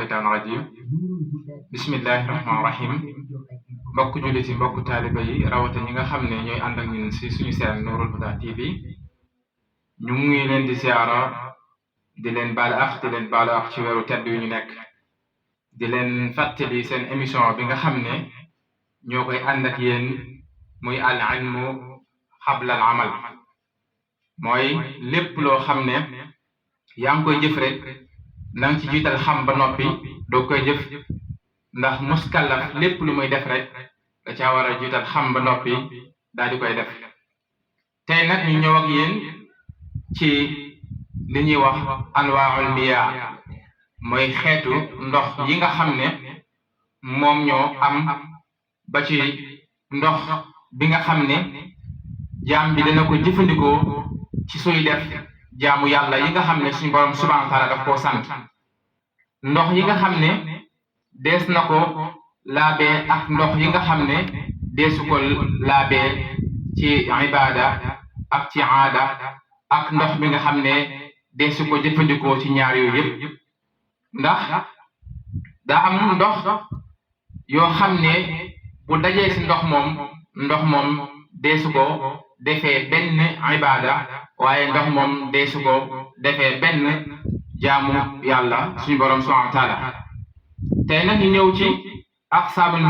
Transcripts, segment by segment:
shaytaan rajim bismillahi rahmaani rahim mbokk jullit yi mbokk taaliba yi rawata ñi nga xam ne ñooy ànd ak ñun si suñu seen Nourul Huda TV ñu ngi leen di siyaara di leen baal ak di leen baalu ak ci weeru tedd yu ñu nekk di leen fàttali seen émission bi nga xam ne ñoo koy ànd ak yéen muy al ilmu xabla al amal mooy lépp loo xam ne yaa ngi koy jëf rek na nga ci jiital xam ba noppi doo koy jëf ndax muskallaf lépp lu muy def rek da caa war a jiital xam ba noppi daal di koy def tey nag ñu ñëw ak yéen ci li ñuy wax anwaa'ul miyaa mooy xeetu ndox yi nga xam ne moom ñoo am ba ci ndox bi nga xam ne jaam bi dana ko jëfandikoo ci suy def jaamu yàlla yi nga xam ne suñu borom subhaanahu wa taala daf koo sant ndox yi nga xam ne dees na ko laabee ak ndox yi nga xam ne deesu ko laabee ci ibaada ak ci aada ak ndox bi nga xam ne deesu ko jëfandikoo ci ñaar yooyu yëpp ndax daa am ndox yoo xam ne bu dajee ci ndox moom deesu ko defee benn ibaada waaye ndox moom deesu ko defee benn jaamu yàlla suñu borom subhaanahu wa taala tey nag ñu ñëw ci aqsaamul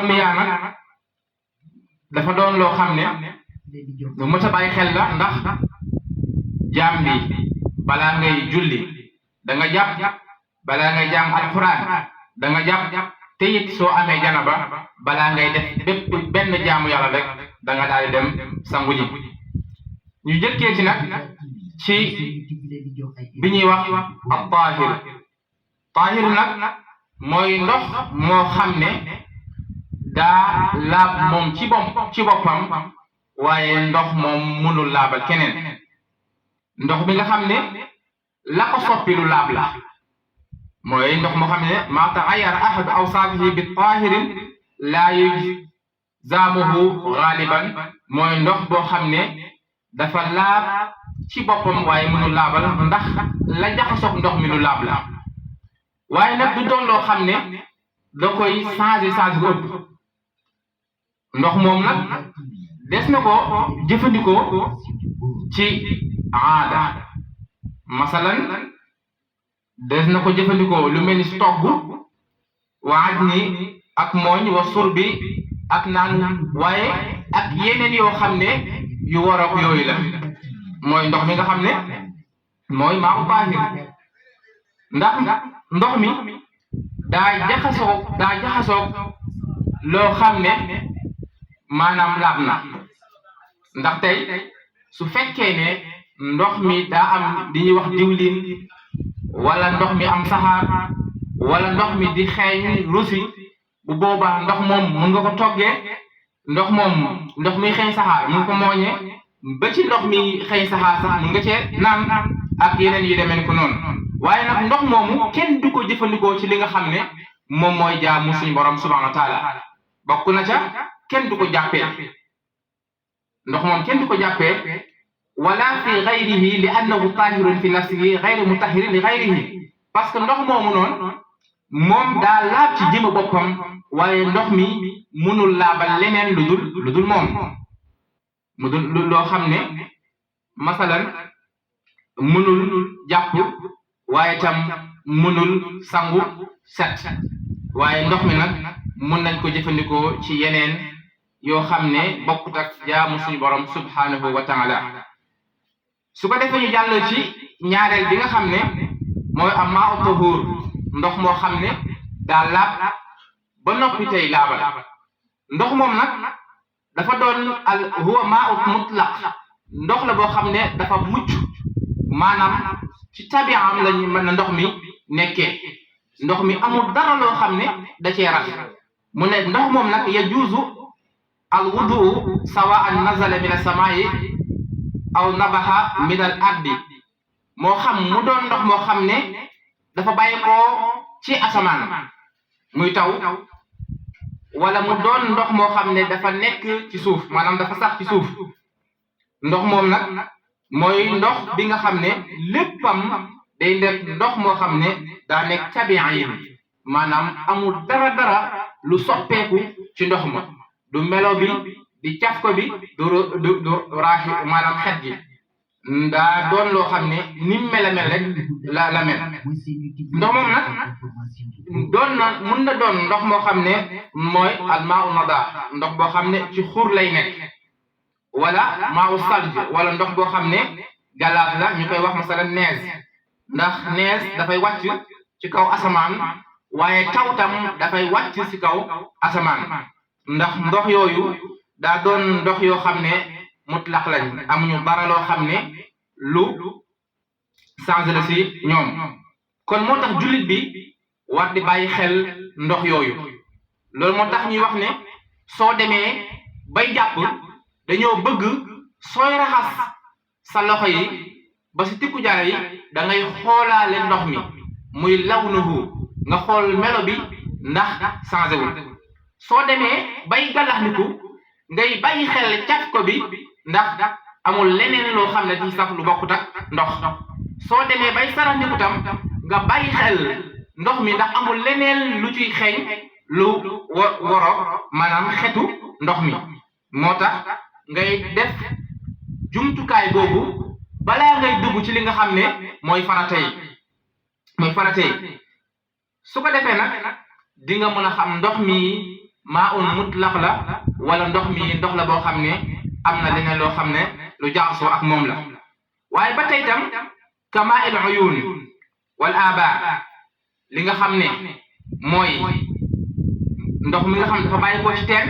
miyaa nag dafa doon loo xam ne lu mot a bàyyi xel la ndax jaam bi balaa ngay julli da nga jàpp balaa ngay jàng alquran da nga jàpp te it soo amee janaba balaa ngay def bépp benn jaamu yàlla rek da nga daal di dem sangu ji ñu jëkkee ci nag ci bi ñuy wax ab taahir nag mooy ndox moo xam ne daa laab moom ci boppam waaye ndox moom mënul laabal keneen ndox bi nga xam ne la ko soppi lu laab la mooy ndox moo xam ne maa taxayyara ahadu awsaafihi bi taahirin laa yujzaamuhu gaaliban mooy ndox boo xam ne dafa laab ci boppam waaye mënul laabal ndax la jaxasoog ndox mi lu laab la waaye nag du doon loo xam ne da koy changé bu ëpp ndox moom nag des na ko jëfandikoo ci aada masalan des na ko jëfandikoo lu mel ni togg wa ajni ak mooñ wa surbi ak naan waaye ak yeneen yoo xam ne yu war ak yooyu la mooy ndox mi nga xam ne mooy maa u taahir ndax ndox mi daa jaxasoog loo xam ne maanaam laab na ndax tey su fekkee ne ndox mi daa am li ñuy wax diwlin wala ndox mi am saxaar wala ndox mi di xeeñ rusi bu boobaa ndox moom mun nga ko toggee ndox mi xeeñ saxaar mun ko mooñee ba ci ndox mi xeeñ saxaar sax mun nga cee naan ak yeneen yu demee ko noonu waaye nag ndox moomu kenn du ko jëfandikoo ci li nga xam ne moom mooy jaamu suñu borom subhaanahu wa taala bokk na ca kenn du ko jàppee ndox moom kenn du ko jàppee wala fi gayrihi li annahu tahirun fi nafsihi gayru mutahirin li gayrihi parce que ndox moomu noonu moom daa laab ci jëmm boppam waaye ndox mi mënul laabal leneen lu dul moom mu dul loo xam ne masalan mënul jàpp waaye tam mënul sangu set waaye ndox mi nag mën nañ ko jëfandikoo ci yeneen yoo xam ne bokkut ak jaamu suñu borom subhanahu wa taala su ko defee ñu jàll ci ñaareel bi nga xam ne mooy maa tahur ndox moo xam ne daa laab ba noppi tey laabal ndox moom nag dafa doon huwa maa mutlaq ndox la boo xam ne dafa mucc maanaam ci tabi'am lañu mën na ndox mi nekkee ndox mi amul dara loo xam ne da cee rax mu ne ndox moom nag yajuuzu al wudu sawa'an nazala min as-samaa'i aw nabaha min al ardi moo xam mu doon ndox moo xam ne dafa bàyyi ko ci asamaan muy taw wala mu doon ndox moo xam ne dafa nekk ci suuf maanaam dafa sax ci suuf ndox moom nag mooy ndox bi nga xam ne léppam day nekk ndox moo xam ne daa nekk tabi'in maanaam amul dara lu soppeeku ci ndox ma du melo bi di caf ko bi du raaxi maanaam xet gi daa doon loo xam ne ni mu mel rek la mel ndox moom nag mun na doon ndox moo xam ne mooy almaa'u nadaa ndox boo xam ne ci xur lay nekk wala maa'u salj wala ndox boo xam ne galaas la ñu koy wax masalan neige ndax neige dafay wàcc ci kaw asamaan waaye taw tam dafay wàcc ci kaw asamaan ndax ndox yooyu daa doon ndox yoo xam ne mutlaq lañ amuñu dara loo xam ne lu changé la ci ñoom kon moo tax jullit bi war di bàyyi xel ndox yooyu loolu moo tax ñuy wax ne soo demee bay jàpp dañoo bëgg sooy raxas sa loxo yi ba ci tikku jara yi da ngay xoolaale ndox mi muy lawnuhu nga xool melo bi ndax changé wul soo demee bay galaxniku ngay bàyyi xel caf ko bi ndax amul leneen loo xam ne ci saf lu bokkut ak ndox soo demee bay saraxniku tam nga bàyyi xel ndox mi ndax amul leneen lu ciy xeeñ lu woro maanaam xetu ndox mi moo tax ngay def jumtukaay boobu balaa ngay dugg ci li nga xam ne mooy farata yi su ko defee nag di nga mën a xam ndox mi maa un mutlaq la wala ndox mi ndox la boo xam ne am na leneen loo xam ne lu jaxasoo ak moom la waaye ba tey tam kamaa il uyun wal aba li nga xam ne mooy ndox mi nga xam ne dafa bàyyi ko ci teen